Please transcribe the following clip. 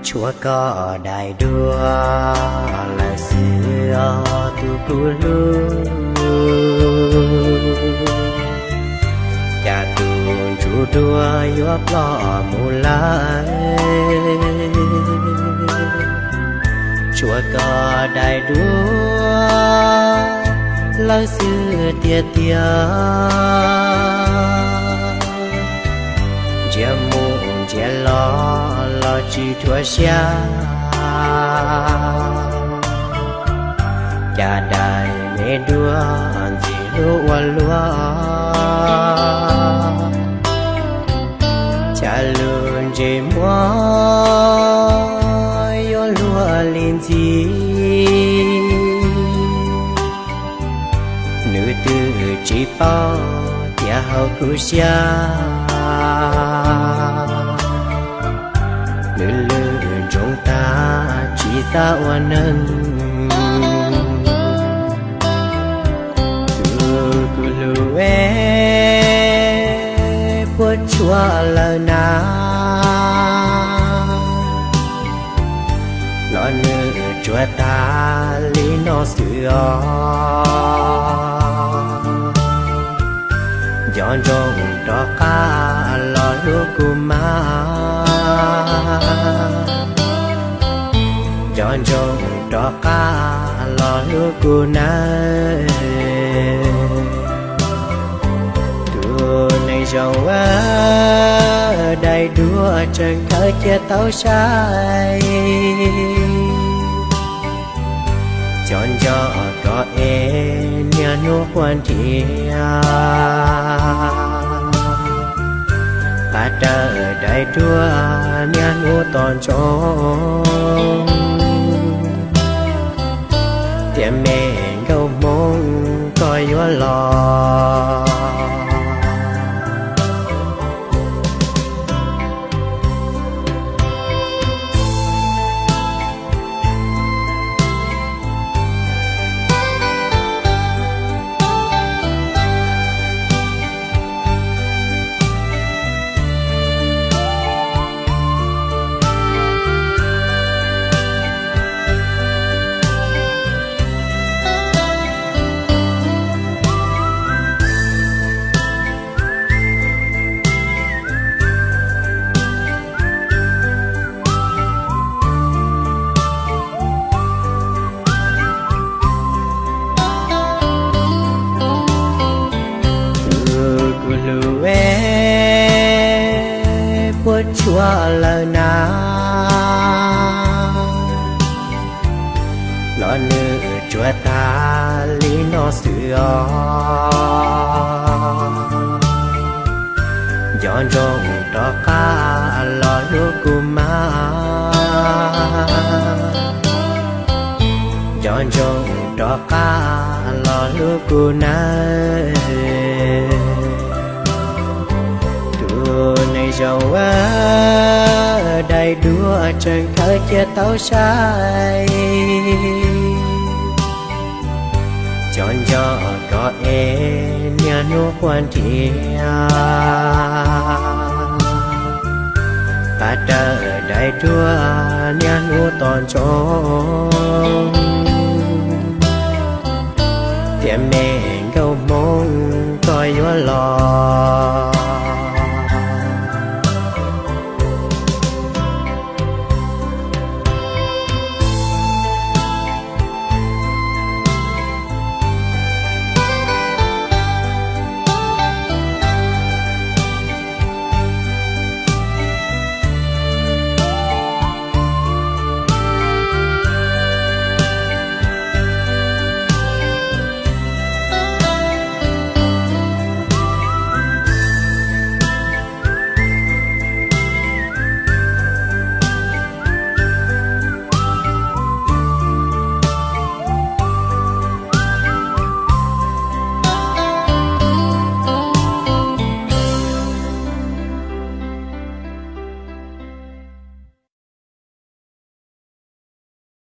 Tshuav koj daim duab lawm xwb os tus kuv hlub, cas tus ntsuj duab yuav ploj mus lawm. Tshuav koj daim duab lawm xwb tiag tiag, ntsia mus ntsia los los tsis dhuav siab, cas daim me duab ntxim hlub ua luaj, cas lub ntsej muag yuav luag li ntxim. Nws twb tsis paub tias hauv kuv siab, nws lwj ntsoov tag tsis xav ua neeg. Tus kuv hlub es, puas tshuav lawm na, los nws tsuas tag li no xwb os. Nco ntsoov rov qab los hlub kuv mas, nco ntsoov rov qab los hlub kuv nawb. Tus neeg zoo, daim duab tseem khaws cia tau sai, cov nco koj es niaj hnub quaj nrhiav, qab rawv daim duab niaj hnub tos ntsoov, tias me nkauj hmoob koj yuav los. Tus kuv hlub es, puas tshuav lawm na, los nws tsuas tag li no xwb os. Nco ntsoov rov qab los hlub kuv mas, nco ntsoov rov qab los hlub kuv nawb. Tus neeg zoo, daim duab tseem khaws cia tau sai, cov nco koj es niaj hnub quaj nrhiav, qab rawv daim duab niaj hnub tos ntsoov, tias me nkauj hmoob koj yuav los.